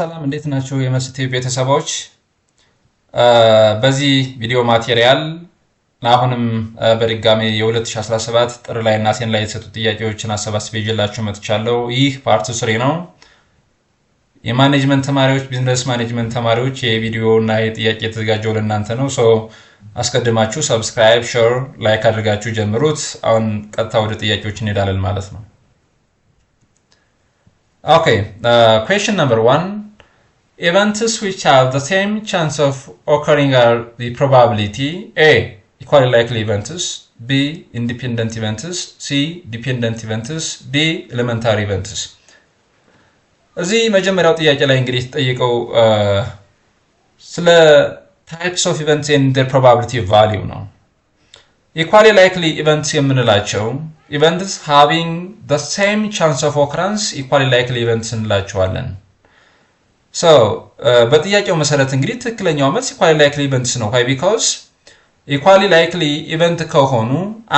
ሰላም፣ እንዴት ናችሁ? የመስቴ ቤተሰቦች፣ በዚህ ቪዲዮ material አሁንም በድጋሜ የ2017 ጥር ላይ እና ሰኔ ላይ የተሰጡ ጥያቄዎችን አሰባስቤ ይዤላችሁ መጥቻለሁ። ይህ part 3 ነው። የ management ተማሪዎች፣ business management ተማሪዎች፣ የቪዲዮ እና የጥያቄ የተዘጋጀው ለእናንተ ነው። So አስቀድማችሁ subscribe፣ share፣ like አድርጋችሁ ጀምሩት። አሁን ቀጥታ ወደ ጥያቄዎች እንሄዳለን ማለት ነው። Okay, question number 1. Events which have the same chance of occurring are the probability: A. Equally likely events, B. Independent events, C. Dependent events, D. Elementary events። እዚህ መጀመሪያው ጥያቄ ላይ እንግዲህ የተጠየቀው ስለ types of events and their probability value ነው። Equally likely events የምንላቸው events having the same chance of occurrence equally likely events እንላቸዋለን። So በጥያቄው መሰረት እንግዲህ ትክክለኛው መልስ equally likely events ነው። Why? Because equally likely event ከሆኑ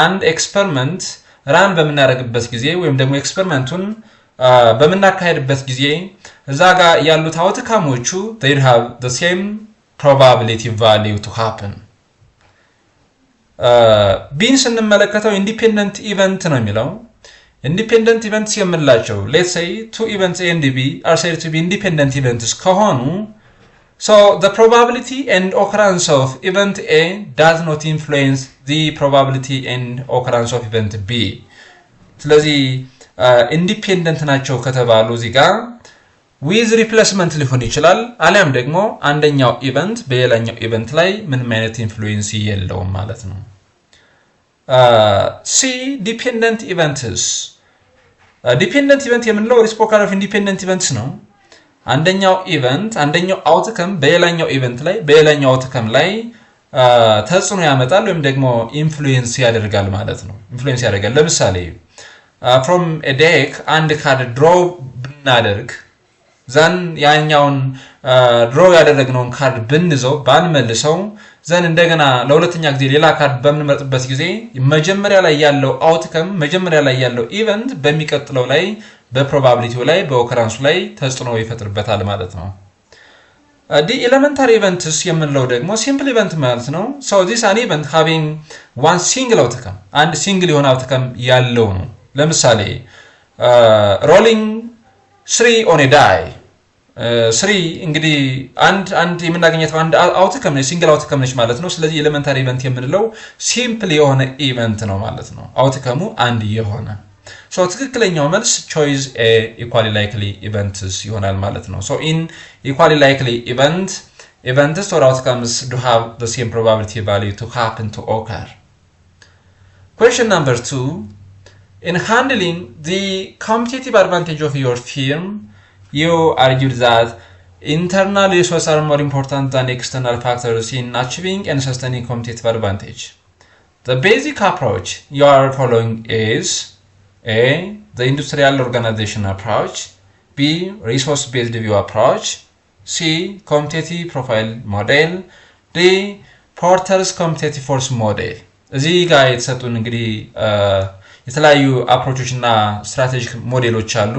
አንድ experiment run በምናደርግበት ጊዜ ወይም ደግሞ experiment ኡን በምናካሄድበት ጊዜ እዛ ጋር ያሉት outcome ኦቹ they have the same probability value to happen። B ን ስንመለከተው independent event ነው የሚለው። Independent events የምንላቸው, let's say two events A and B are said to be independent events ከሆኑ, so the probability and occurrence of event A does not influence the probability and occurrence of event B። ስለዚህ independent ናቸው ከተባሉ እዚህ ጋር with replacement ሊሆን ይችላል፣ አሊያም ደግሞ አንደኛው event በሌላኛው event ላይ ምንም አይነት influence የለውም ማለት ነው። C, dependent events። Dependent event የምንለው reciprocal of independent events ነው። አንደኛው event፣ አንደኛው outcome በሌላኛው event ላይ፣ በሌላኛው outcome ላይ ተጽዕኖ ያመጣል ወይም ደግሞ influence ያደርጋል ማለት ነው። Influence ያደርጋል። ለምሳሌ from deck አንድ ካርድ draw ብናደርግ, then ያኛውን draw ያደረግነውን ካርድ ብንይዘው ባንመልሰው, then እንደገና ለሁለተኛ ጊዜ ሌላ ካርድ በምንመርጥበት ጊዜ መጀመሪያ ላይ ያለው outcome፣ መጀመሪያ ላይ ያለው event በሚቀጥለው ላይ በ probability ው ላይ፣ በ occurrence ኡ ላይ ተጽዕኖ ይፈጥርበታል ማለት ነው። D, elementary events የምንለው ደግሞ simple event ማለት ነው። So this an event having one single outcome፣ አንድ single የሆነ outcome ያለው ነው። ለምሳሌ rolling three on die፣ three እንግዲህ አንድ የምናገኘው አንድ outcome ነች፣ single outcome ነች ማለት ነው። ስለዚህ elementary event የምንለው simple የሆነ event ነው ማለት ነው። Outcome ኡ አንድ የሆነ። So ትክክለኛው መልስ choice A, equally likely events ይሆናል ማለት ነው። So in equally likely event, events or outcomes do have the same probability value to happen, to occur። Question number 2. In handling the competitive advantage of your firm, you argued that internal resources are more important than external factors in achieving and sustaining competitive advantage. The basic approach you are following is: A. The industrial organization approach, B. Resource-based view approach, C. Competitive profile model, D. Porter's competitive force model። እዚህ ጋር የተሰጡን እንግዲህ የተለያዩ approach ኦች እና strategic ሞዴሎች አሉ።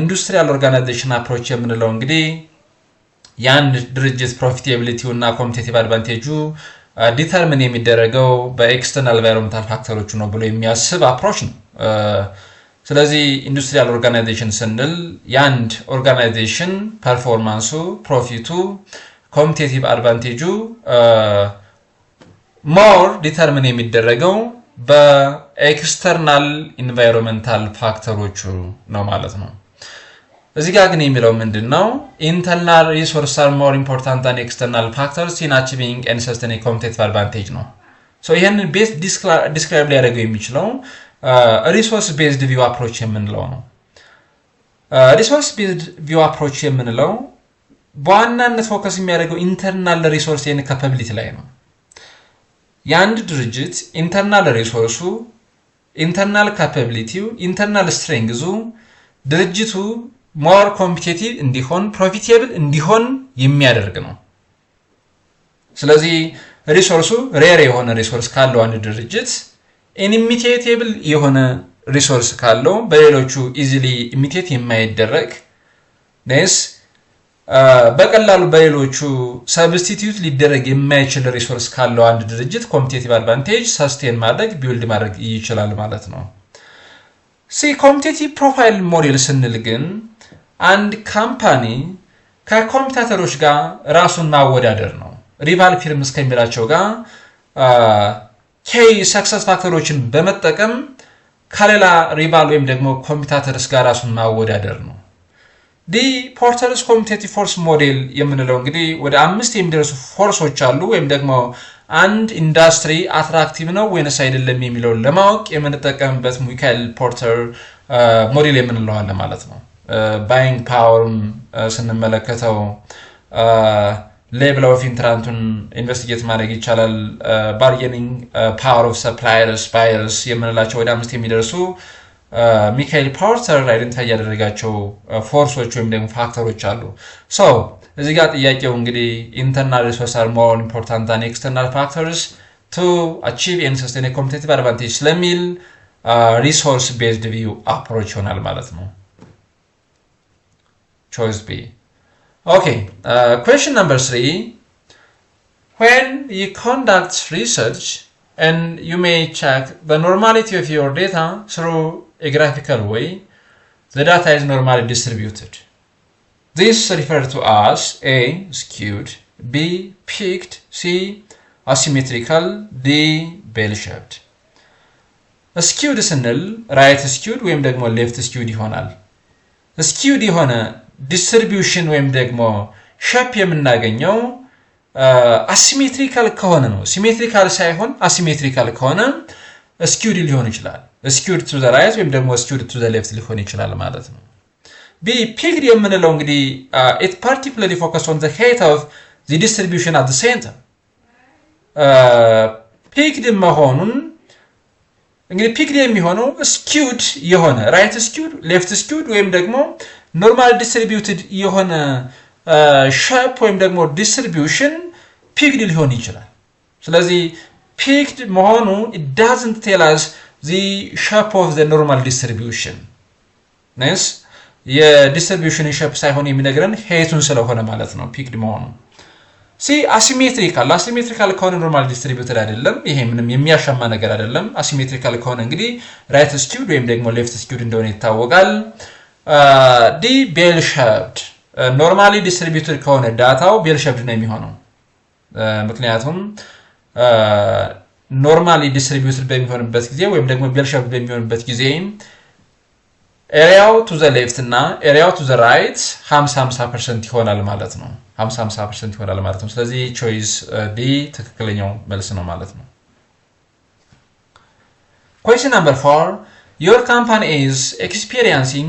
Industrial organization approach የምንለው እንግዲህ የአንድ ድርጅት profitability ው እና competitive advantage ኡ determine የሚደረገው በ external environmental factor ኦቹ ነው ብሎ የሚያስብ approach ነው። ስለዚህ industrial organization ስንል የአንድ organization performance ኡ፣ profit ኡ፣ competitive advantage ኡ more determine የሚደረገው በ external environmental factor ኦቹ ነው ማለት ነው። እዚህ ጋር ግን የሚለው ምንድን ነው? Internal resource are more important than external factors in achieving and sustaining competitive advantage ነው። ይህንን best describe ሊያደርገው የሚችለው resource based view approach የምንለው ነው። Resource based view approach የምንለው በዋናነት focus የሚያደርገው internal resource and capability ላይ ነው። የአንድ ድርጅት internal resource ኡ፣ internal capability ው፣ internal strength ኡ ድርጅቱ more competitive እንዲሆን፣ profitable እንዲሆን የሚያደርግ ነው። ስለዚህ resource ኡ rare የሆነ resource ካለው፣ አንድ ድርጅት inimitable የሆነ resource ካለው፣ በሌሎቹ easily imitate የማይደረግ ስ በቀላሉ በሌሎቹ substitute ሊደረግ የማይችል resource ካለው አንድ ድርጅት competitive advantage sustain ማድረግ፣ build ማድረግ ይችላል ማለት ነው። C, competitive profile model ስንል ግን አንድ company ከ competitor ኦች ጋር ራሱን ማወዳደር ነው። Rival firms ከሚላቸው ጋር key success factor ኦችን በመጠቀም ከሌላ rival ወይም ደግሞ competitors ጋር ራሱን ማወዳደር ነው። D, Porter's competitive force model የምንለው እንግዲህ ወደ አምስት የሚደርሱ force ኦች አሉ። ወይም ደግሞ አንድ ኢንዱስትሪ attractive ነው ወይንስ አይደለም የሚለውን ለማወቅ የምንጠቀምበት ሚካኤል ፖርተር ሞዴል የምንለው አለ ማለት ነው። Buying power ኡን ስንመለከተው level of entrant ኡን investigate ማድረግ ይቻላል። Bargaining power of suppliers፣ buyers የምንላቸው ወደ አምስት የሚደርሱ ሚካኤል ፖርተር identify ያደረጋቸው force ኦች ወይም ደግሞ factor ኦች አሉ። So እዚህ ጋር ጥያቄው እንግዲህ internal resource are more important than external factors to achieve and sustain competitive advantage ስለሚል resource based view approach ይሆናል ማለት ነው። Choice B. Okay, question number 3. When you conduct research and you may check the normality of your data through a graphical way, the data is normally distributed. This referred to as A. Skewed, B. Peaked, C. Asymmetrical, D. Bell-shaped. Skewed ስንል right skewed ወይም ደግሞ left skewed ይሆናል። Skewed የሆነ distribution ወይም ደግሞ shape የምናገኘው asymmetrical ከሆነ ነው። Symmetrical ሳይሆን asymmetrical ከሆነ skewed ሊሆን ይችላል። Skewed to the right ወይም ደግሞ skewed to the left ሊሆን ይችላል ማለት ነው። B, peaked የምንለው እንግዲህ it particularly focus on the height of the distribution at center። Peaked መሆኑን እንግዲህ peaked የሚሆነው skewed የሆነ right skewed፣ left skewed ወይም ደግሞ normal distributed የሆነ shape ወይም ደግሞ distribution peaked ሊሆን ይችላል። ስለዚህ peaked መሆኑ doesn't tell us the shape of the normal distribution ስ የ distribution shape ሳይሆን የሚነግረን height ኡን ስለሆነ ማለት ነው peaked መሆኑ። C, asymmetrical። Asymmetrical ከሆነ normal distributed አይደለም። ይሄ ምንም የሚያሻማ ነገር አይደለም። Asymmetrical ከሆነ እንግዲህ right skewed ወይም ደግሞ left skewed እንደሆነ ይታወቃል። D, bell shaped። Normally distributed ከሆነ data ው bell shaped ነው የሚሆነው። ምክንያቱም normally distributed በሚሆንበት ጊዜ ወይም ደግሞ bell shaped በሚሆንበት ጊዜ area ው to the left እና area ው to the right 50 50% ይሆናል ማለት ነው። 50 50% ይሆናል ማለት ነው። ስለዚህ choice D ትክክለኛው መልስ ነው ማለት ነው። Question number 4. Your company is experiencing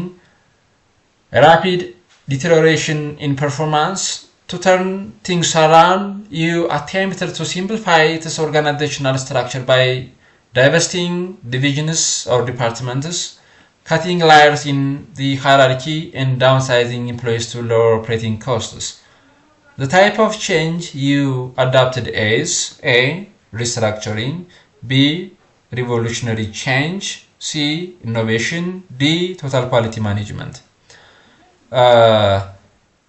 rapid deterioration in performance. To turn things around, you attempted to simplify its organizational structure by divesting divisions or departments, cutting layers in the hierarchy, and downsizing employees to lower operating costs. The type of change you adopted is A. Restructuring, B. Revolutionary change, C. Innovation, D. Total quality management.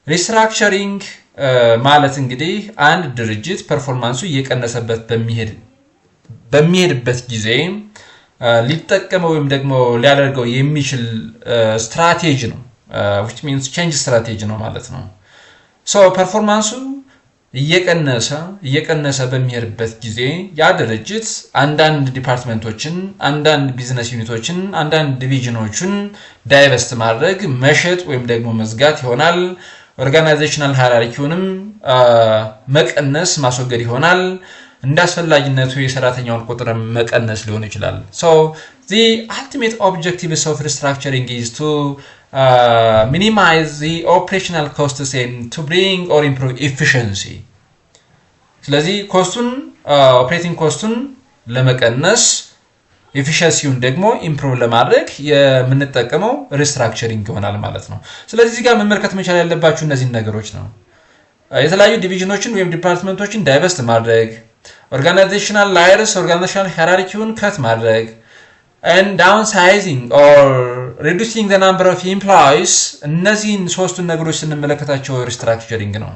Restructuring ማለት እንግዲህ አንድ ድርጅት performance ኡ እየቀነሰበት በሚሄድበት ጊዜ ሊጠቀመው ወይም ደግሞ ሊያደርገው የሚችል ስትራቴጂ ነው። Which means change strategy ነው ማለት ነው። So performance ኡ እየቀነሰ እየቀነሰ በሚሄድበት ጊዜ ያ ድርጅት አንዳንድ department ኦችን፣ አንዳንድ business unit ኦችን፣ አንዳንድ division ኦችን divest ማድረግ፣ መሸጥ ወይም ደግሞ መዝጋት ይሆናል። Organizational hierarchy ውንም መቀነስ፣ ማስወገድ ይሆናል። እንደ አስፈላጊነቱ የሰራተኛውን ቁጥር መቀነስ ሊሆን ይችላል። So the ultimate objectives of restructuring is to minimize the operational costs and to bring or improve efficiency። ስለዚህ cost ኡን፣ operating cost ኡን ለመቀነስ፣ efficiency ውን ደግሞ improve ለማድረግ የምንጠቀመው restructuring ይሆናል ማለት ነው። ስለዚህ እዚህ ጋር መመልከት መቻል ያለባችሁ እነዚህን ነገሮች ነው። የተለያዩ division ኦችን ወይም department ኦችን divest ማድረግ፣ organizational layers፣ organizational hierarchy ውን cut ማድረግ፣ And downsizing or reducing the number of employees፣ እነዚህን ሶስቱን ነገሮች ስንመለከታቸው restructuring ነው።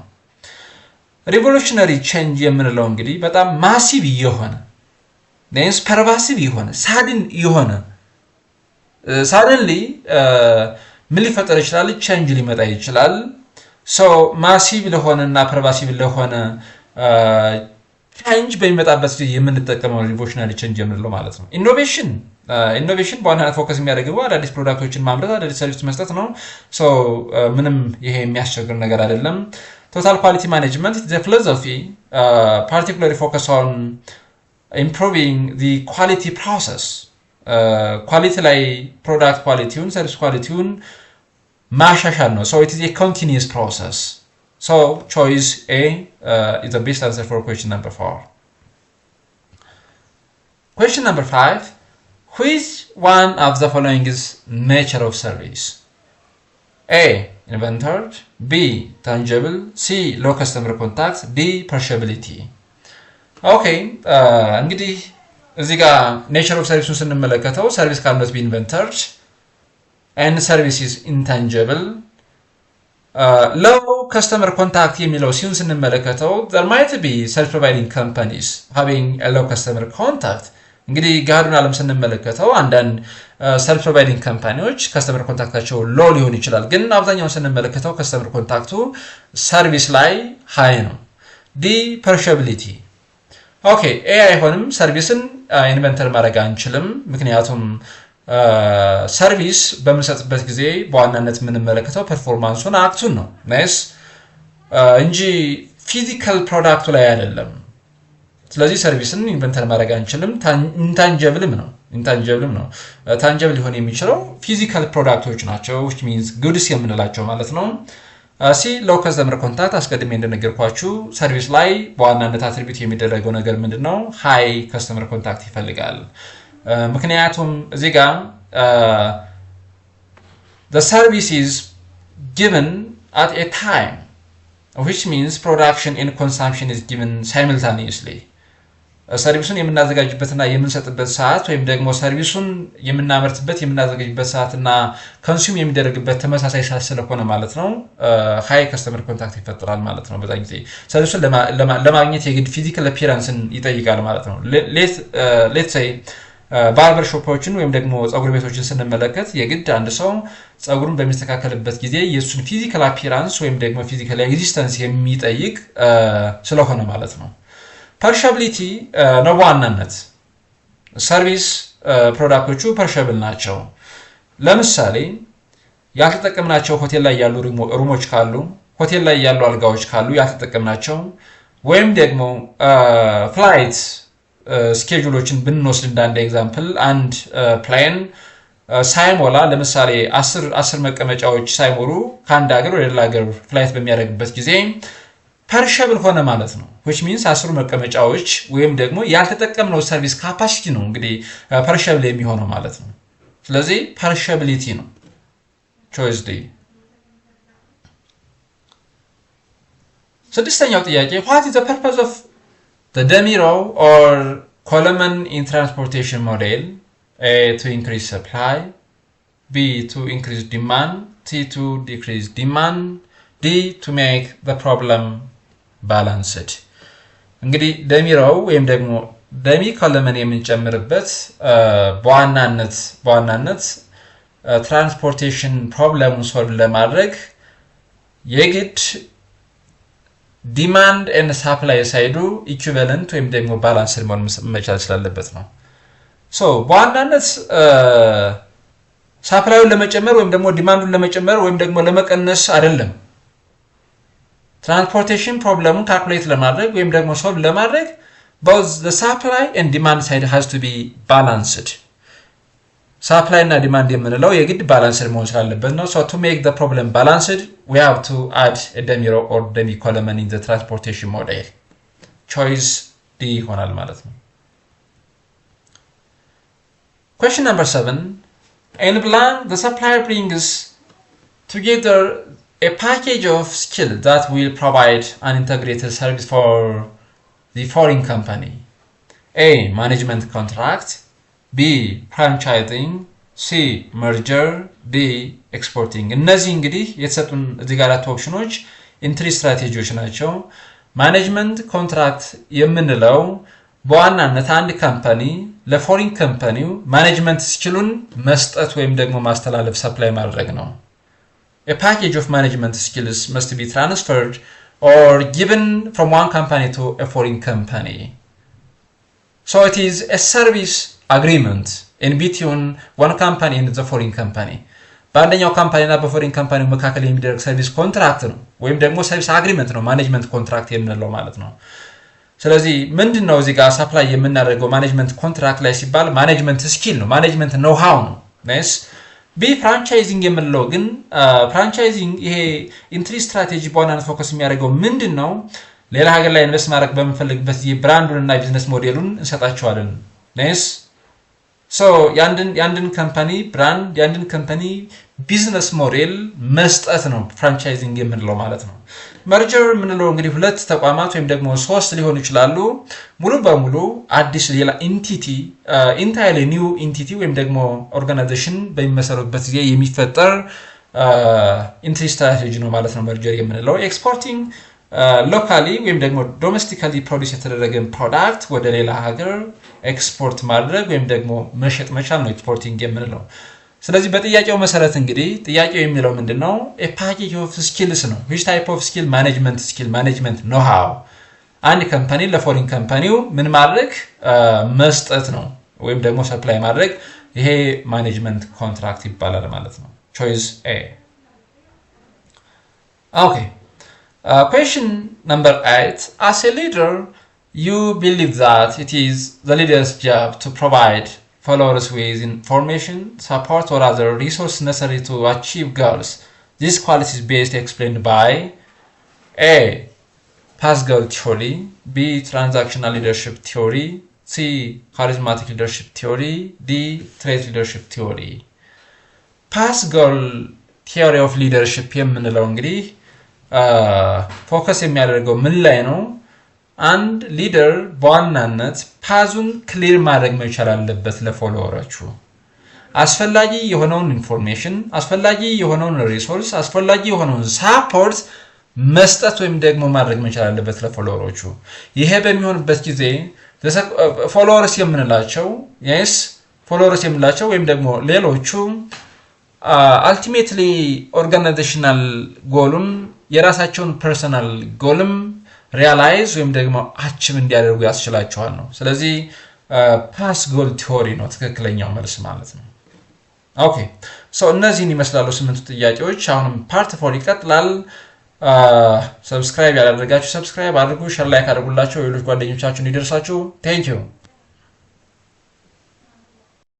Revolutionary change የምንለው እንግዲህ በጣም massive የሆነ፣ pervasive የሆነ፣ sudden የሆነ፣ suddenly ምን ሊፈጠር ይችላል? Change ሊመጣ ይችላል። So massive ለሆነ እና pervasive ለሆነ change በሚመጣበት ጊዜ የምንጠቀመው revolutionary change የምንለው ማለት ነው። Innovation በዋናነት focus የሚያደርገው አዳዲስ product ኦችን ማምረት፣ አዳዲስ service መስጠት ነው። ምንም ይሄ የሚያስቸግር ነገር አይደለም። Total quality management, the philosophy particularly focus on improving the quality process፣ quality ላይ product quality ውን፣ service quality ውን ማሻሻል ነው። So it is a continuous process. So choice A is the best answer for question number 4. Question number 5. Which one of the following is nature of service? A. Inventory. B. Tangible. C. Low customer contact. D. Perishability. Okay, እንግዲህ እዚህ ጋር nature of service ኡን ስንመለከተው ሰርቪስ ካኖት ቢ ኢንቨንተርድ ኤንድ ሰርቪስ ኢዝ ኢንታንጅብል። ሎው ከስተመር ኮንታክት የሚለው ሲሆን ስንመለከተው there might be service providing companies having a low customer contact። እንግዲህ ገሃዱን ዓለም ስንመለከተው አንዳንድ service providing company ዎች customer contact ኣቸው low ሊሆን ይችላል። ግን አብዛኛውን ስንመለከተው customer contact ኡ service ላይ high ነው። D, perishability. Okay, A አይሆንም። Service ን inventory ማድረግ አንችልም። ምክንያቱም service በምንሰጥበት ጊዜ በዋናነት የምንመለከተው performance ኡን፣ act ኡን ነው nice እንጂ physical product ኡ ላይ አይደለም። ስለዚህ service ን inventory ማድረግ አንችልም። Intangible ም ነው፣ intangible ም ነው። Tangible ሊሆን የሚችለው physical product ኦች ናቸው፣ which means goods የምንላቸው ማለት ነው። C, low customer contact፣ አስቀድሜ እንደነገርኳችሁ service ላይ በዋናነት attribute የሚደረገው ነገር ምንድን ነው? High customer contact ይፈልጋል። ምክንያቱም እዚህ ጋር service is given at a time, which means production and consumption is given simultaneously። Service ኡን የምናዘጋጅበትና የምንሰጥበት ሰዓት ወይም ደግሞ service ኡን የምናመርትበት፣ የምናዘጋጅበት ሰዓት እና consume የሚደረግበት ተመሳሳይ ሰዓት ስለሆነ ማለት ነው high customer contact ይፈጠራል ማለት ነው። በዛ ጊዜ service ኡን ለማግኘት የግድ physical appearance ን ይጠይቃል ማለት ነው። Let's say barber shop ኦችን ወይም ደግሞ ፀጉር ቤቶችን ስንመለከት የግድ አንድ ሰው ፀጉሩን በሚስተካከልበት ጊዜ የእሱን physical appearance ወይም ደግሞ physical existence የሚጠይቅ ስለሆነ ማለት ነው። Perishability ነው፣ በዋናነት service product ኦቹ perishable ናቸው። ለምሳሌ ያልተጠቀምናቸው ሆቴል ላይ ያሉ room ኦች ካሉ፣ ሆቴል ላይ ያሉ አልጋዎች ካሉ ያልተጠቀምናቸው፣ ወይም ደግሞ flight schedule ኦችን ብንወስድ እንደ አንድ example፣ አንድ plane ሳይሞላ፣ ለምሳሌ 10 መቀመጫዎች ሳይሞሉ ከአንድ ሀገር ወደ ሌላ ሀገር flight በሚያደርግበት ጊዜ perishable ሆነ ማለት ነው። Which means 10ሩ መቀመጫዎች ወይም ደግሞ ያልተጠቀምነው service capacity ነው እንግዲህ perishable የሚሆነው ማለት ነው። ስለዚህ perishability ነው choice D። ስድስተኛው ጥያቄ፣ what is the purpose of the dummy row or column in transportation model? A, to increase supply. B, to increase demand. C, to decrease demand. D, to make the problem balanced። እንግዲህ dummy row ወይም ደግሞ dummy column የምንጨምርበት በዋናነት transportation problem ኡን solve ለማድረግ የግድ demand and supply side ኡ equivalent ወይም ደግሞ balanced መሆን መቻል ስላለበት ነው። So በዋናነት supply ኡን ለመጨመር ወይም ደግሞ demand ኡን ለመጨመር ወይም ደግሞ ለመቀነስ አይደለም። Transportation problem ኡን calculate ለማድረግ ወይም ደግሞ solve ለማድረግ both the supply and demand side has to be balanced። Supply እና demand የምንለው የግድ balanced መሆን ስላለበት ነው። So to make the problem balanced, we have to add dummy row or dummy column in the transportation model። Choice D ይሆናል ማለት ነው። Question number 7. In blank, the supplier brings together a package of skill that will provide an integrated service for the foreign company. A. Management contract. B franchising፣ C merger፣ D exporting። እነዚህ እንግዲህ የተሰጡን እዚህ ጋር አራት option ኖች entry strategy ዎች ናቸው። Management contract የምንለው በዋናነት አንድ company ለ foreign company ው management skill ኡን መስጠት ወይም ደግሞ ማስተላለፍ፣ supply ማድረግ ነው። A package of management skills must be transferred or given from one company to a foreign company. So it is a service agreement in between one company and the foreign company. በአንደኛው company እና በ foreign company መካከል የሚደረግ service contract ነው ወይም ደግሞ service agreement ነው management contract የምንለው ማለት ነው። ስለዚህ ምንድን ነው እዚህ ጋር supply የምናደርገው management contract ላይ ሲባል management skill ነው፣ management know how ነው። Nice። B franchising የምንለው ግን፣ franchising ይሄ entry strategy በዋናነት focus የሚያደርገው ምንድን ነው? ሌላ ሀገር ላይ invest ማድረግ በምንፈልግበት ጊዜ brand ኡን እና business model ኡን እንሰጣቸዋለን። Nice። የአንድን company brand፣ የአንድን company business model መስጠት ነው franchising የምንለው ማለት ነው። Merger የምንለው እንግዲህ ሁለት ተቋማት ወይም ደግሞ ሶስት ሊሆኑ ይችላሉ፣ ሙሉ በሙሉ አዲስ ሌላ entity፣ entirely new entity ወይም ደግሞ organization በሚመሰረቱበት ጊዜ የሚፈጠር entry strategy ነው ማለት ነው merger የምንለው። Exporting locally ወይም ደግሞ domestically produce የተደረገን product ወደ ሌላ ሀገር ኤክስፖርት ማድረግ ወይም ደግሞ መሸጥ መቻል ነው exporting የምንለው። ስለዚህ በጥያቄው መሰረት እንግዲህ ጥያቄው የሚለው ምንድን ነው? Package of skills ነው። Which type of skill? Management skill፣ management know how አንድ company ለ foreign company ው ምን ማድረግ፣ መስጠት ነው ወይም ደግሞ supply ማድረግ። ይሄ management contract ይባላል ማለት ነው። Choice A። Okay, question number 8. As a leader, you believe that it is the leader's job to provide followers with information, support, or other resources necessary to achieve goals. This quality is best explained by A. Path goal theory, B. Transactional leadership theory, C. Charismatic leadership theory, D. Trait leadership theory. Path goal theory of leadership የምንለው እንግዲህ focus የሚያደርገው ምን ላይ ነው? አንድ leader በዋናነት path ኡን clear ማድረግ መቻል አለበት ለ follower ኦቹ። አስፈላጊ የሆነውን information፣ አስፈላጊ የሆነውን resource፣ አስፈላጊ የሆነውን support መስጠት ወይም ደግሞ ማድረግ መቻል አለበት ለ follower ኦቹ። ይሄ በሚሆንበት ጊዜ followers የምንላቸው፣ yes፣ followers የምንላቸው ወይም ደግሞ ሌሎቹ ultimately organizational goal ኡን፣ የራሳቸውን personal goal ም realize ወይም ደግሞ achieve እንዲያደርጉ ያስችላቸዋል ነው። ስለዚህ path goal theory ነው ትክክለኛው መልስ ማለት ነው። Okay, so እነዚህን ይመስላሉ ስምንቱ ጥያቄዎች። አሁንም part 4 ይቀጥላል። Subscribe ያላደረጋችሁ subscribe አድርጉ፣ share፣ like አድርጉላቸው ሌሎች ጓደኞቻችሁ እንዲደርሳችሁ። Thank you.